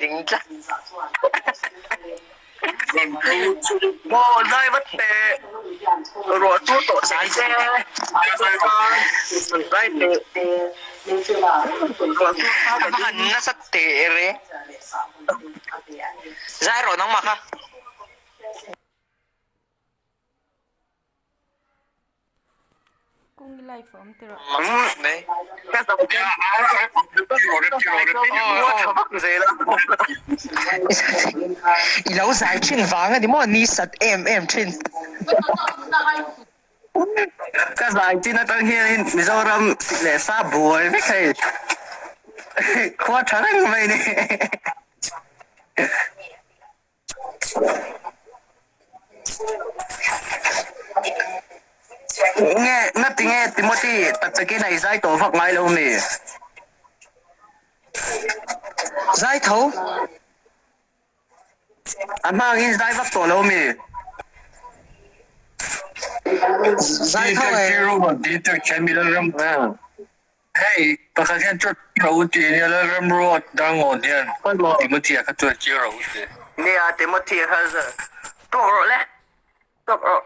ling tlat. Maw zai vat teh. Ruah chu tawh thei se. Zai teh. Ruah chu A va han nasa teh reng. Zai rawh nangmah kha. Kung i live a awm tirh. I lo zai thin vang a ni maw ni sat em em thin. Ka zai chin atang hianin Mizoram sik leh sa buai vek hei. Khua tha reng mai ni. Nge ngati nge Timothy tak takin a i zai tawh vak ngai lo mi? Zai tho. A hmangin zai vak tawh lo mi? Zai tho e. Hei, pakhat hian chu ro ti nia Lalramruat Darngawn hian Timothy-a kha chuan chi ro ti. Nia, Timothy-a kha tawk rawh le, tawk rawh.